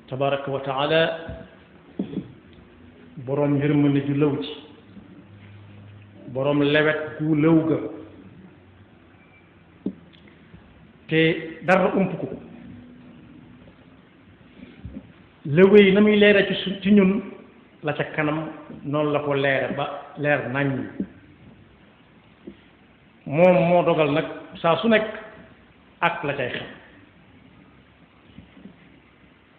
tabaraka wa taala boroom yërmande ju lëw ji boroom lewet gu lëw ga te dara ump ko lëwéy na muy leere ci ñun la ca kanam noonu la ko leere ba leer nañ moom moo dogal nag saa su nekk ak la cay xam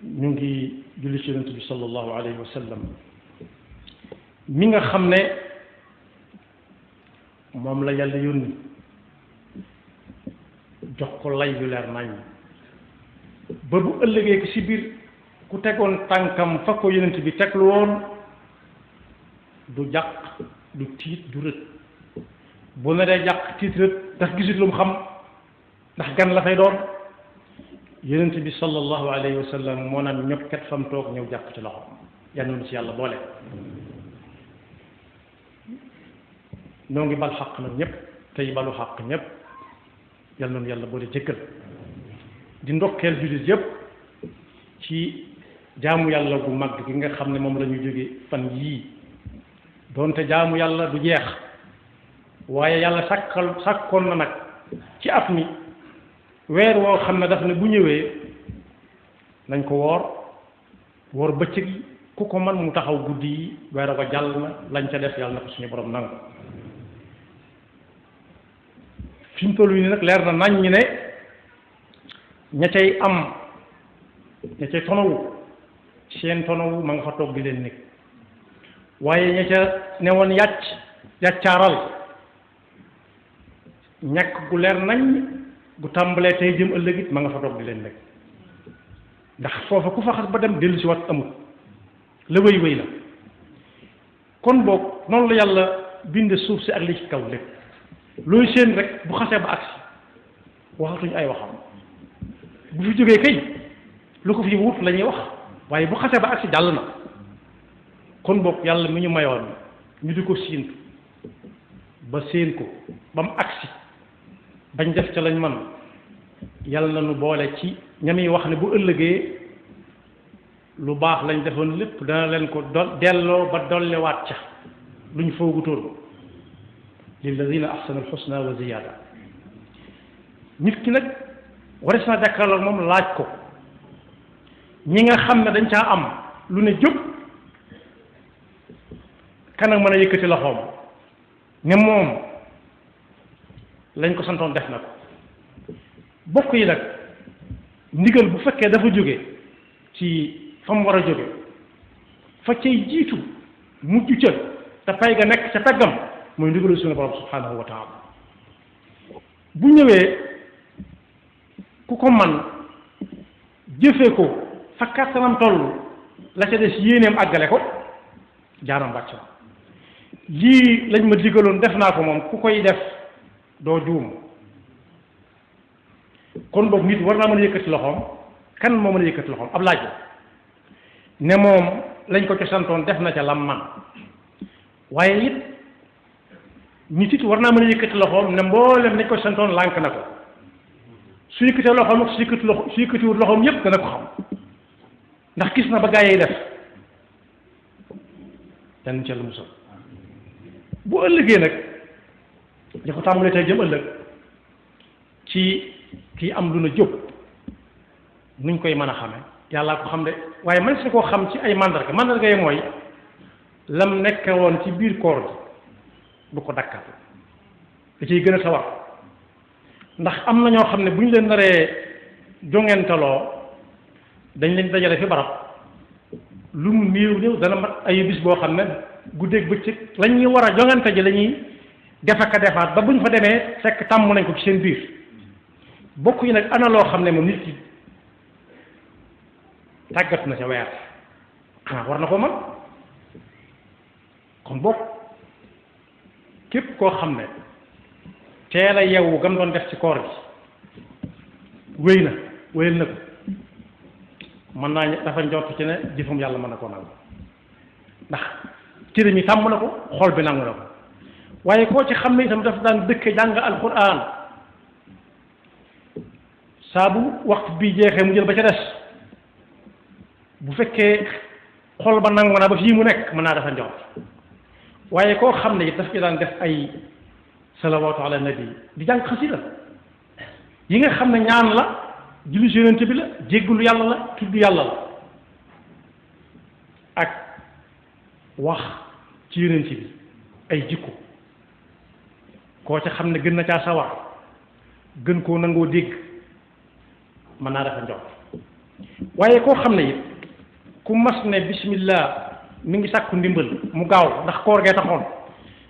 ñu ngi julli ci yonent bi sallallahu alayhi wa sallam mi nga xam ne moom la yàlla yónni jox ko lay yu leer nañ ba bu ëllëgee ci biir ku tegoon tànkam fa ko yonent bi teglu woon du jàq du tiit du rët bu ne dee jàq tiit rët ndax gisut lu mu xam ndax gan la fay doon yonent bi sallallahu alayhi wa sallam moo naan ñokket fam toog ñëw jàpp ci loxo yal na ci yàlla boole noo ngi bal xaq nag ñëpp tey balu xaq ñëpp yal na yàlla boole jëkkal di ndokkeel jullit yëpp ci jaamu yàlla gu mag gi nga xam ne moom la ñu jóge fan yii doonte jaamu yàlla du jeex waaye yàlla sàkkoon na nag ci at mi weer woo xam ne daf ne bu ñëwee nañ ko woor bëccëg yi ku ko man mu taxaw guddi yi weer ko jàll na lañ ca def yàlla na ko suñu borom nangu fi mu toll nii nag leer na nañ ñi ne ña cay am ña cay tonawu seen tonawu ma nga fa toog di leen nekk waaye ña ca newoon yàccaaral ñàkk gu leer nañ bu tàmbalee tey jëm ëllëg it ma nga fa toog di leen nekk ndax foofa ku fa xas ba dem dellu si wat amul la wéy la kon boog noonu la yàlla bind suuf si ak li ci kaw lépp looy seen rek bu xasee ba agsi waxatuñ ay waxam bu fi jógee kay lu ko fi wut la ñuy wax waaye bu xasee ba agsi jàll na kon boog yàlla mi ñu mayoon ñu di ko siintu ba séen ko ba mu agsi bañ def ca lañ man yàlla na nu boole ci ñami wax ne bu ëllëgee lu baax lañ defoon lépp dana leen ko delloo ba dolliwaat ca luñ foogutoon lilladina ahsanu alxusna wa ziyada nit ki nag waris naa jàkkaarloo moom laaj ko ñi nga xam ne dañ caa am lu ne jóg kan ak mën a yëkkati loxoom ne moom lañ ko santoon def na ko bokk yi nag ndigal bu fekkee dafa jóge ci fa mu war a jóge fa cay jiitu mujj ca te pay ga nekk ca peggam mooy ndigalu suñu borom subhanahu wa taala bu ñëwee ku ko man jëfee ko fa kàttanam toll la ca des yéeneem àggale ko jaanam bàcc na lii lañ ma digaloon def naa ko moom ku koy def doo juum kon boog nit war naa mën a yëkkati loxoom kan moo mën a yëkkati loxoom ab laaj la ne moom lañ ko ca santoon def na ca lam man waaye it nit it war naa mën a yëkkati loxoom ne mboolem nañ ko santoon lànk na ko su yëkkatee loxoom ak su yëkkatiwut loxoom yépp dana ko xam ndax gis na ba gaa yi def dañ ca lu musal bu ëllëgee nag li ko tàmbalee tey jëm ëllëg ci kii am lu na jóg nuñ koy mën a xame yàllaa ko xam de waaye man si koo xam ci ay mandarga yi mooy lam nekk woon ci biir koor gi du ko dakkal da ciy gën a sawar ndax am na ñoo xam ne bu ñu leen naree jongentaloo dañ leen dajale fi barab lu mu néew dana mat ay bis boo xam ne guddeeg bëccëg lañ ñuy war a jongante ji la ñuy defaka defaat ba bu ñu fa demee fekk tàmm nañ ko ci seen biir bokk yi nag ana loo xam ne moom nit ki tàggat na ca weer xanaa war na ko man kon bokk képp koo xam ne teel a yeewu gam doon def ci koor gi wéyal na ko mën naa dafa njort ci ne jëfam yàlla mën na koo nangu ndax cëram yi tàmm na ko xol bi nangu na ko waaye koo ci xam ne itam dafa daan dëkke jàng alquran saa bu waxtu bi jeexee mu jël ba ca des bu fekkee xol ba nangu na ba fii mu nekk mën naa dafa njort waaye koo xam ne it daf ci daan def ay salawaatu ala nabi di jàng xasida yi nga xam ne ñaan la julli ci yonent bi la jéggalu yàlla la tudd yàlla la ak wax ci yonent bi ay jikko koo ca xam ne gën na caa sawar gën koo nangoo dégg mën naa dafa njort waaye koo xam ne it ku mas ne bismillah mi ngi sàkku ndimbal mu gaaw ndax koor gee taxoon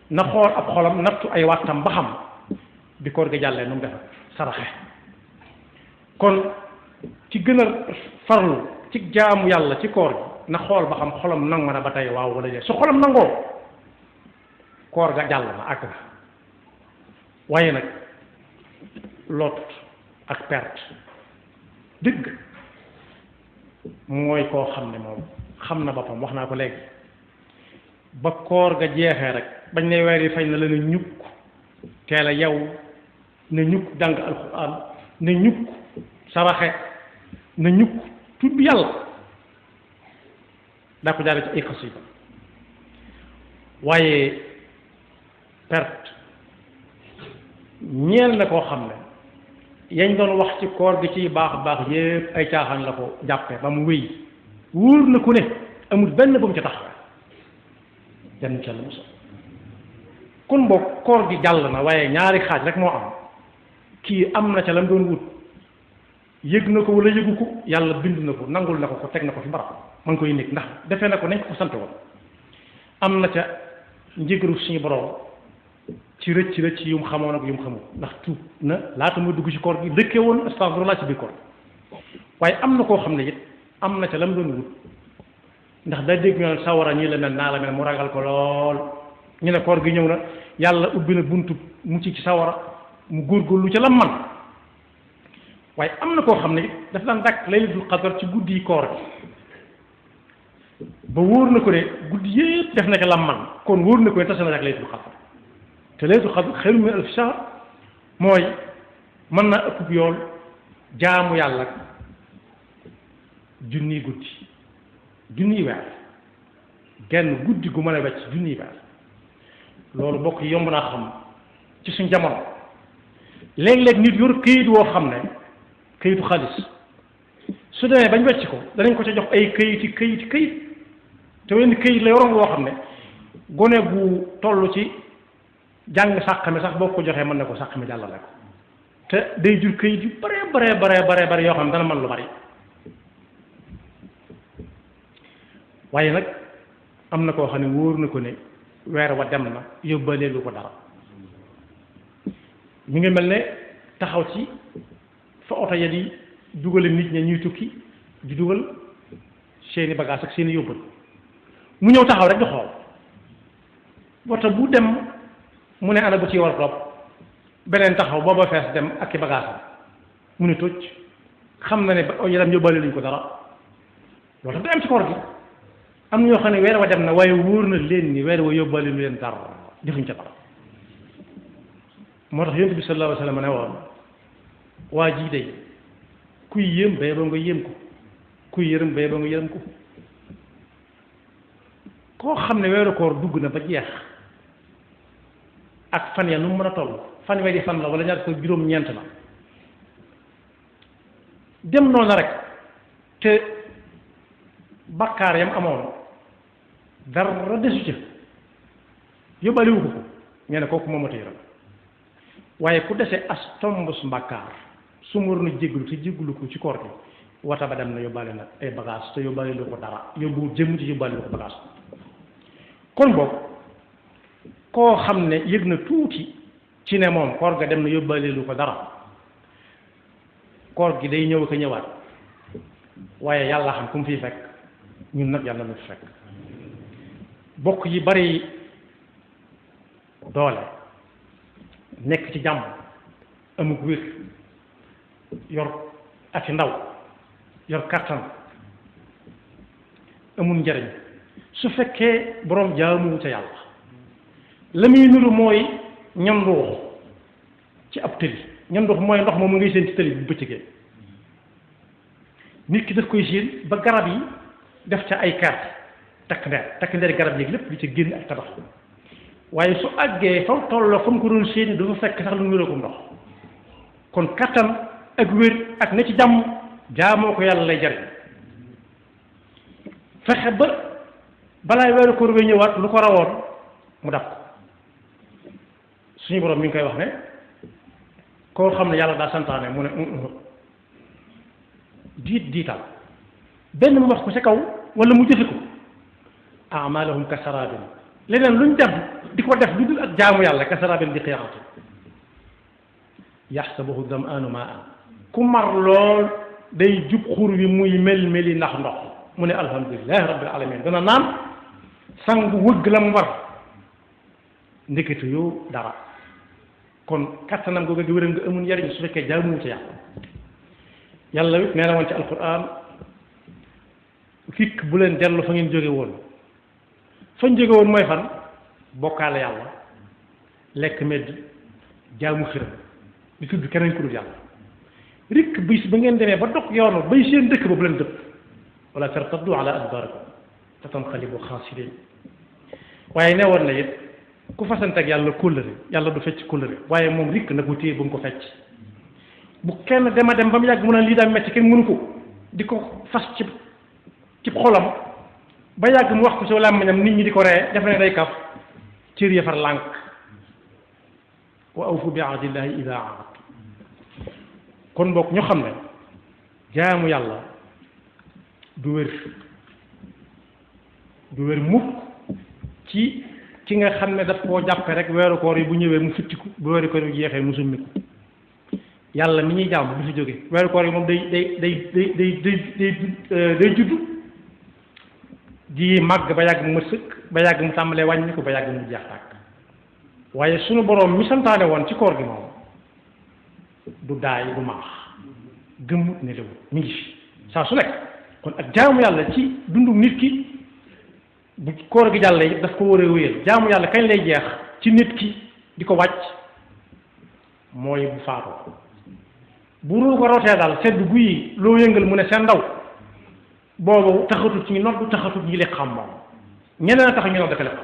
na xool ab xolam nattu ay wattam ba xam bi koor gi jàllee nu mu def saraxe kon ci gën a farlu ci jaamu yàlla ci koor gi na xool ba xam xolam nangu na ba tey waaw wala déet su xolam nangoo koor ga jàll na àgg na waaye nag lot ak perte dëgg mooy koo xam ne moom xam na boppam wax naa ko léegi ba koor ga jeexee rek bañ ne weer yi fañ na la ne ñukk teel a yow ne ñukk jàng alxuraan ne ñukk saraxe ne ñukk tudd yàlla daa ko jaare ci ay xasida waaye perte ñeel na koo xam ne yañ doon wax ci koor gi ciy baax baax yépp ay caaxaan la ko jàppe ba mu wéy wóor na ku ne amul benn bu mu ca taxawee jann ca la musa kon boog koor gi jàll na waaye ñaari xaaj rek moo am kii am na ca lam doon wut yëg na ko wala yëgu ko yàlla bind na ko nangul na ko teg na ko fi barab ma ngi koy nekk ndax defee na ko nañ ko sant woon am na ca njëgaru suñu borom ci rëcc yum xamoon ak yum xamul ndax tuub na laata muy dugg ci koor gi dëkkee woon astafurlah ci biir koor waaye am na koo xam ne it am na ca lam doon wut ndax da dégg nga sawara ñii la mel naa la mel mu ragal ko lool ñu ne koor gi ñëw na yàlla ubbi na buntu mu ci sawara mu góorgóorlu ca la man waaye am na koo xam ne it daf daan dakk laylatul qadr ci guddi yi koor gi ba wóor na ko ne guddi yépp def na ca la man kon wóor na ko ne tase na ak laylatul qadr te laylatul qadr xayrun min alfi shahr mooy mën naa ëpp yool jaamu yàlla junniy guddi junniy weer genn guddi gu mën a wecc junniy weer loolu bokk yomb naa xam ci suñ jamono léeg-léeg nit yor këyit woo xam ne këyitu xaalis su demee bañ wecc ko danañ ko ca jox ay këyit te wenn këyit la yoroon woo xam ne gone gu toll ci jàng sàqami sax boo ko joxee mën na ko sàqami jàllale ko te day jur këyit yu bare yoo xam ne dana mën lu bari waaye nag am na koo xam ne wóor na ko ne weer wa dem na yóbbaale lu ko dara mi ngi mel ne taxaw ci fa oto ya di dugale nit ña ñuy tukki di dugal seeni bagage ak seeni yóbbal mu ñëw taxaw rek di xool oto bu dem mu ne ana bu ci war topp beneen taxaw booba fees dem ak i bagage mu ne toj xam na ne yaram yóbbaale luñ ko dara loolu tax day am ci koor gi am na ñoo xam ne weer wa dem na waaye wóor na leen ni weer wa yóbbaale lu leen dara defuñ ca dara moo tax yonent bi sallallahu alayhi wa sallam ne woon waa jii day kuy yéem ba yeboo nga yéem ko kuy yërëm ba yeboo nga yërëm ko koo xam ne weeru koor dugg na ba jeex ak fan ya nu mu mën a toll fanweeri fan la wala ñaar ko juróom-ñeent la dem noonu rek te bakkaar yam amoon dara desu ca yóbbaale wu ko ñee ne kooku moom a tëyram waaye ku dese as tombus mbàkkaar su mu waroon a jégglu te jégglu ko ci koor gi wata ba dem na yóbbaale nag ay bagage te yóbbaale lu ko dara yóbbu jëmm ci yóbbaale lu ko bagage kon boog koo xam ne yëg na tuuti ci ne moom koor ga dem na yóbbaale lu ko dara koor gi day ñëw ko ñëwaat waaye yàlla xam ku mu fiy fekk ñun nag yàlla na fi fekk bokk yi bari doole nekk ci jàmm amuk wér yor ati ndaw yor kàttan amul njariñ su fekkee boroom jaamu ca yàlla la muy nuru mooy ñam ndox ci ab tëli ñam ndox mooy ndox moom mu ngay seen ci tëli bu bëccëgee nit ki daf koy séen ba garab yi def ca ay carte takk ndeer garab yeeg lépp di ca génn ak tabax waaye su àggee fa tolloo fa mu ko doon séeni du fa fekk sax lu mu wéroo ko ndox kon kattan ak wér ak ne ci jàmm jaamoo ko yàlla lay jariñ fexe ba balaay weeru koor bi ñëwaat lu ko rawoon mu dab ko suñu borom mi ngi koy wax ne koo xam ne yàlla daa santaane mu ne diital benn mu wax ko ca kaw wala mu jëfe ko amalahum kasarabin leneen luñ def di ko def lu dul ak jaamu yàlla kasarabin bi qiyaati yaxsabuhu dam'aanu maa'an ku mar lool day jub xur wi muy mel-meli ndax ndox mu ne alhamdulilahi rabbil alamin dana naan sangu wëgg la mu war ndekete yoo dara kon kattanam googu gi wéram nga amul njariñ su fekkee jaamu ci yàlla yàlla it nee na woon ci alquran fikk bu leen dellu fa ngeen jóge woon fañ jóge woon mooy fan bokkaale yàlla lekk medd jaamu xiram di tudd keneen ku dul yàlla rikk bis ba ngeen demee ba dog yoonu bay seen dëkk ba bu leen dëpp wala tartaddu ala adbarikum fatanqalibu xaasirin waaye ne woon na it ku fasante ak yàlla kóllëre yàlla du fecc kóllëre waaye moom rikk na ko téye bu mu ko fecc bu kenn dema dem ba mu yàgg mu ne lii daa metti kenn mënu ko di ko fas ci xolam ba yàgg mu wax ko ci làmmiñam nit ñi di ko ree def ne day kaf cër ya far lànk wa awfu bi ahdillahi ida ahad kon boog ñu xam ne jaamu yàlla du wér mukk ci ki nga xam ne daf koo jàppe rek weeru koor yi bu ñëwee mu fittiku bu weeru koor yi jeexee mu summiku yàlla mi ñuy jaamu du fi jóge weeru koor yi moom day juddu di màgg ba yàgg mu sëkk ba yàgg mu tàmbalee wàññi ko ba yàgg mu jeex tàkk waaye sunu boroom mi santaane woon ci koor gi moom du daay du maax gëmmut ne lewut mi ngi fi saa su nekk kon ak jaamu yàlla ci dundu nit ki bu koor gi jàllee daf ko war a wéyal jaamu yàlla kañ lay jeex ci nit ki di ko wàcc mooy bu faatoo bu ruu ko rootee daal sedd guyi loo yëngal mu ne seen ndaw boobu taxatut ci ñu noddu taxatut ñi lekk xam moom ñeneen a tax ñu nodd ko lekk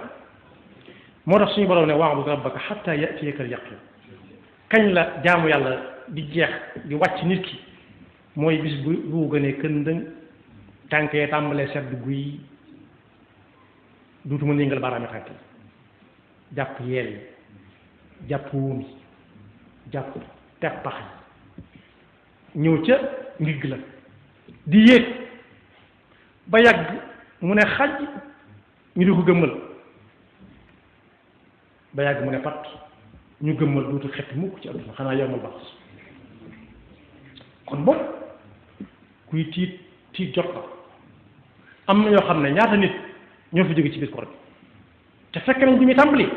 moo tax suñu borom ne wa'bud rabbaka hatta ya'tiyaka al-yaqin kañ la jaamu yàlla di jeex di wàcc nit ki mooy bis bu gënee këndëng tànkee tàmbalee sedd guy duutu mën yëngal baaraami tànk yi jàpp yeel yi jàpp wuum yi jàpp teppax yi ñëw ca ndigg la di yéeg ba yàgg mu ne xaj ñu di ko gëmmal ba yàgg mu ne pat ñu gëmmal duutu xetti mukk ci àdduna xanaa yowmal bax kon bopp kuy tiit jot la am na ñoo xam ne ñaata nit ñoo fi jóge ci biir koor bi te fekk nañ bi muy tàmbali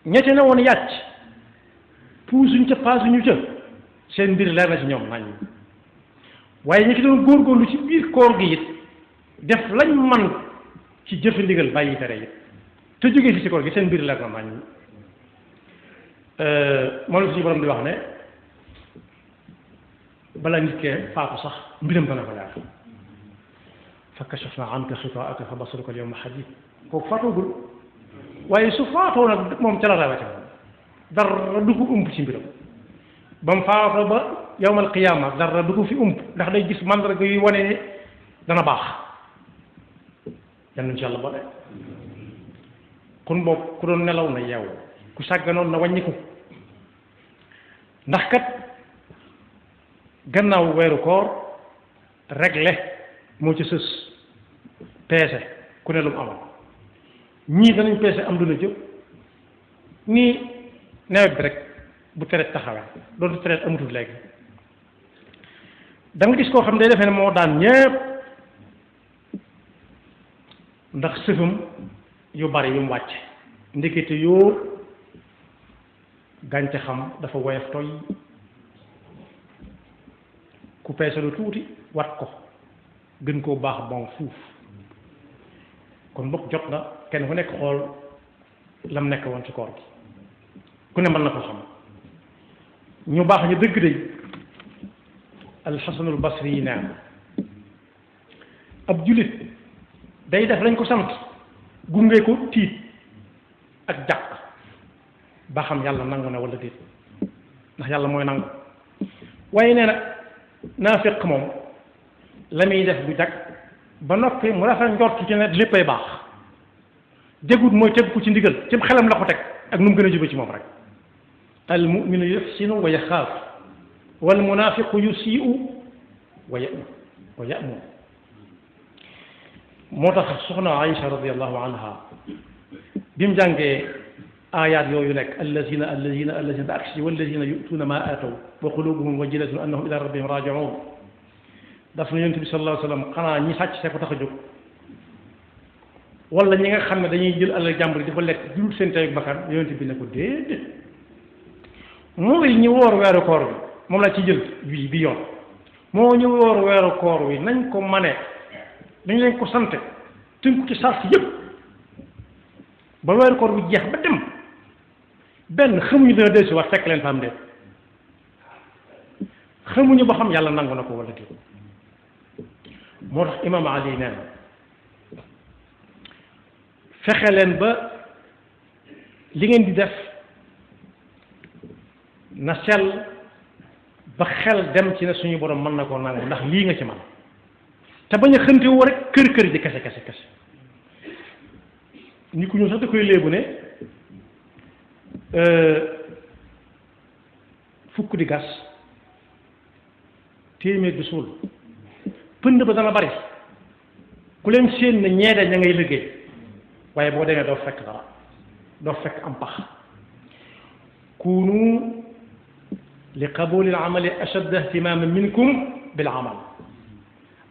ñette na woon yàcc puusuñ ca paasuñu ca seen mbir leer na ci ñoom nañ waaye ñi ci doon góorgóorlu ci biir koor gi it def lañ man ci jëfe ndigal bàyyi tere it te jógee fi ci koor gi seen mbir leer na nañ moom la suñu borom di wax ne bala nit kee faatu sax mbiram dana ko leer fa kashafna anka xitaa'aka fa basaruka al-yawma hadiid kooku faatoogul waaye su faatoo nag moom ca la rawate moom dara du ko ump ci mbiram ba mu faatoo ba yawmal qiyaama dara du ko fi ump ndax day gis mandarga yu wane ne dana baax yal nañu ci yàlla boole kon boobu ku doon nelaw na yeewu ku sàgganoon na wàññiku ndax kat gannaaw weeru koor réglé moo ci sës peese ku ne lu mu amal ñii danañ peese am lu na jëp nii nawet bi rek bu traite taxawee dootu traite amatul léegi da nga gis koo xam ne day defee ne moo daan ñépp ndax sëfam yu bari yu mu wàcce ndekete yoo gàncaxam dafa woyof toy ku peese lu tuuti wat ko gën koo baax bon fuuf kon bokk jot na kenn ku nekk xool lam nekk woon ci koor gi ku ne mën na ko xam ñu baax ñu dëgg day alxasanul basri yi naan ab jullit day def lañ ko sant gunge ko tiit ak jàq ba xam yàlla nangu na wala déet ndax yàlla mooy nangu waaye nee na naafiq moom la muy def du jag ba noppi mu rafet njort ci ne léppay baax dégut mooy teg ko ci ndigal ci xelam la ko teg ak nu mu gën a jube ci moom rek al muminu yuxsinu wa yaxaaf wal munafiqu yusiu wa yamun moo tax soxna Aïcha radiallahu anha bi mu jàngee aayaat yooyu nekk allazina ba aksi wallazina yutuuna ma aataw wa qulubuhum wajilatun annahum ila rabbihim rajiun daf na yonent bi sallallahu alayhi wa sallam xanaa ñi sàcc see ko tax a jóg wala ñi nga xam ne dañuy jël alal jàmbur di ko lekk jurul seen tey bakkan yonent bi ne ko déedéet mooy ñi woor weeru koor wi moom la ci jël bi yoon moo ñu woor weeru koor wi nañ ko mane dañ leen ko sante tënku ci sart yëpp ba weeru koor wi jeex ba dem benn xamuñu dina dellusi waat fekk leen fa am de xamuñu ba xam yàlla nangu na ko wala déet moo tax imaam Ali nee na fexe leen ba li ngeen di def na sell ba xel dem ci ne suñu borom mën na koo nangu ndax lii nga ci man te bañ a xënte woo rek kër ji kese ni ku ñu sax da koy léebu ne fukk di gas téeméer di suul pënd ba dana bari ku leen séen ne ñeede ña ngay liggéey waaye boo demee doo fekk dara doo fekk am pax kunu li qabuli al-amali ashadda ihtimaman minkum bil amal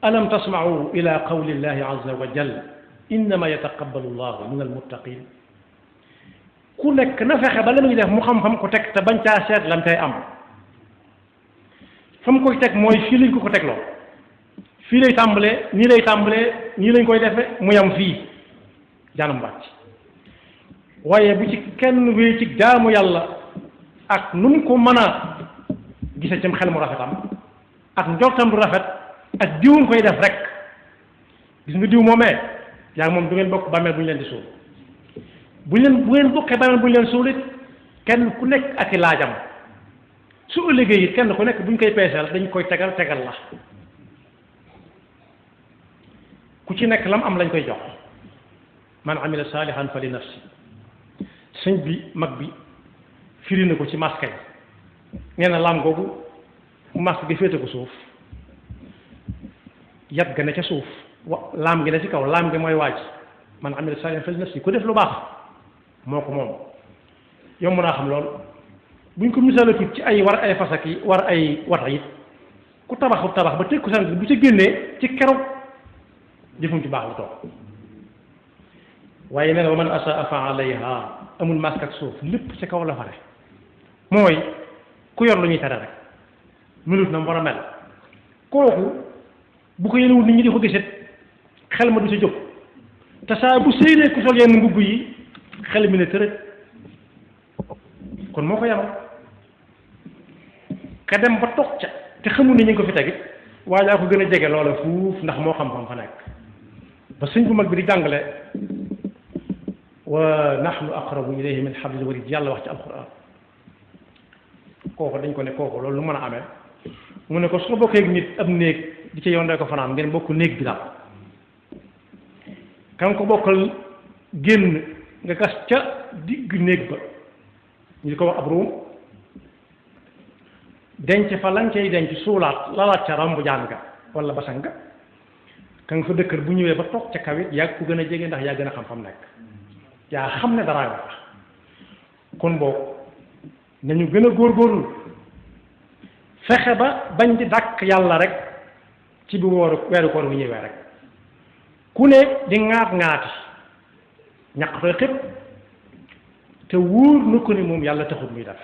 alam tasma'u ila qawli llahi azza wa jalla innama yataqabbalu llahu min almuttaqin ku nekk na fexe ba la muy def mu xam-xam ko teg te bañ caa seet lam tay am fa mu koy teg mooy fii lañ ko tegloo fii lay tàmbalee nii lañ koy defe mu yam fii jaanam wàcc waaye bu ci kenn wéy ci jaamu yàlla ak nu mu ko mën a gise cim xel mu rafetam ak njortam du rafet ak diwum koy def rek gis nga diw moomee yaa ngi moom du ngeen bokk bàmmeel bu ñu leen di suul bu ngeen bokkee bàmmeel bu ñu leen suul it kenn ku nekk ak i laajam su ëllëgee it kenn ku nekk bu ñu koy peeseel dañ koy tegal la ku ci nekk lam am lañ koy jox man amila salihan fa li nafsi sëñ bi mag bi firi na ko ci masque yi nee na lam googu masque gi féete ko suuf yat ga ne ca suuf laam gi ne ci kaw laam gi mooy waaj man amila salihan fa li nafsi ku def lu baax moo ko moom yomb naa xam lool buñ ko misaalatut ci ay war ay fasak yi war ay wata yi ku tabax ba teg ko sant bu ca génnee ci keroog jëfum ci baax la toog waaye nee na wa man asaa fa alayha amul masque ak suuf lépp ci kaw la fare mooy ku yor lu ñuy tere rek melut na mu war a mel kooku bu ko yéenewul nit ñi di ko gisit xel ma du sa jóg te saa bu séenee ku sol yenn mbubb yi xel mi ne tërëj kon moo ko yamal ka dem ba toog ca te xamul ne ñu ngi ko fi tegit waaye daa ko gën a jege loola fuuf ndax moo xam-xam fa nekk ba sëñ bu mag bi di jàngale wa nahnu aqrabu ilayhi min hablil warid yàlla wax ci alquran kooku dañ ko ne kooku loolu lu mën a amee mu ne ko soo bokkee ak nit ab néeg di ca yoon ko fanaan ngeen bokk néeg bi daal kan ko bokkal génn nga gas ca digg néeg ba ñu di ko wax ab ruum denc fa lañ cay denc suulaat lalaat ca rambu jaan ga wala basang ga ka nga fa dëkkër bu ñëwee ba toog ca kaw it yaa ko gën a jege ndax yaa gën a xam-xam nekk yaa xam ne daraa nga tax kon boobu nañu gën a góorgóorlu fexe ba bañ di dàkk yàlla rek ci bu weeru koor wi ñëwee rek ku ne di ŋaati ñaq koy xëpp te wóor na ko ni moom yàlla taxut muy def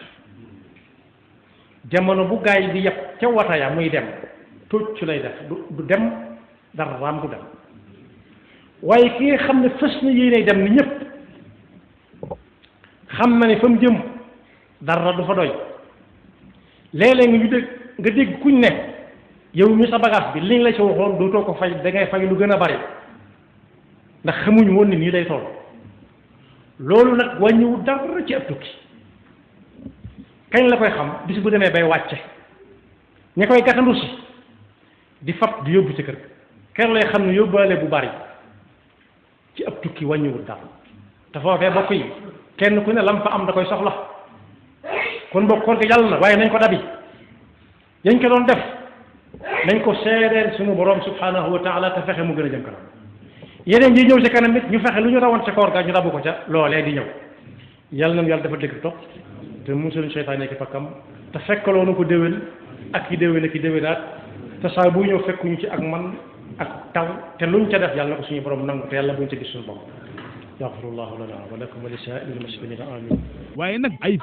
jamono bu gaa yi di yeb ca wataya muy dem tóccu lay def du dem dara raam du dem waaye ki nga xam ne fës na yéenay dem ni ñëpp xam na ne fa mu jëm dara du fa doy léeg-léeg nga dégg kuñ ne yow mi sa bagage bi liñ la ci waxoon dootoo ko fay da ngay fay lu gën a bari ndax xamuñu woon ni nii lay toll loolu nag wàññiwu dara ci ab tukki kañ la koy xam bis bu demee bay wàcce ña koy gàttandu si di fab di yóbbu ci kër kër lay xam ne yóbbaale bu bari ci ab tukki wàññiwul dara te foofee bokk yi kenn ku ne lam fa am da koy soxla kon bokk kon ko yàlla na waaye nañ ko dabi yañ ko doon def nañ ko seedeel suñu borom subhanahu wa taala te fexe mu gën a jëm kanam yeneen yi ñëw ci kanam it ñu fexe lu ñu rawoon ca koor ga ñu rabu ko ca loolee di ñëw yàlla nañu yàlla dafa dëgg topp te musul seytaane ki fakkam te fekkaloo na ko déwén ak i déwén ak i déwénaat te saa bu ñëw fekkuñu ci ak man ak taw te luñ ca def yàlla na ko suñu borom nangu te yàlla buñ ca gis suñu bopp yaxfirullahu lana wa lakum wa li saa'iril muslimina amin waaye nag ay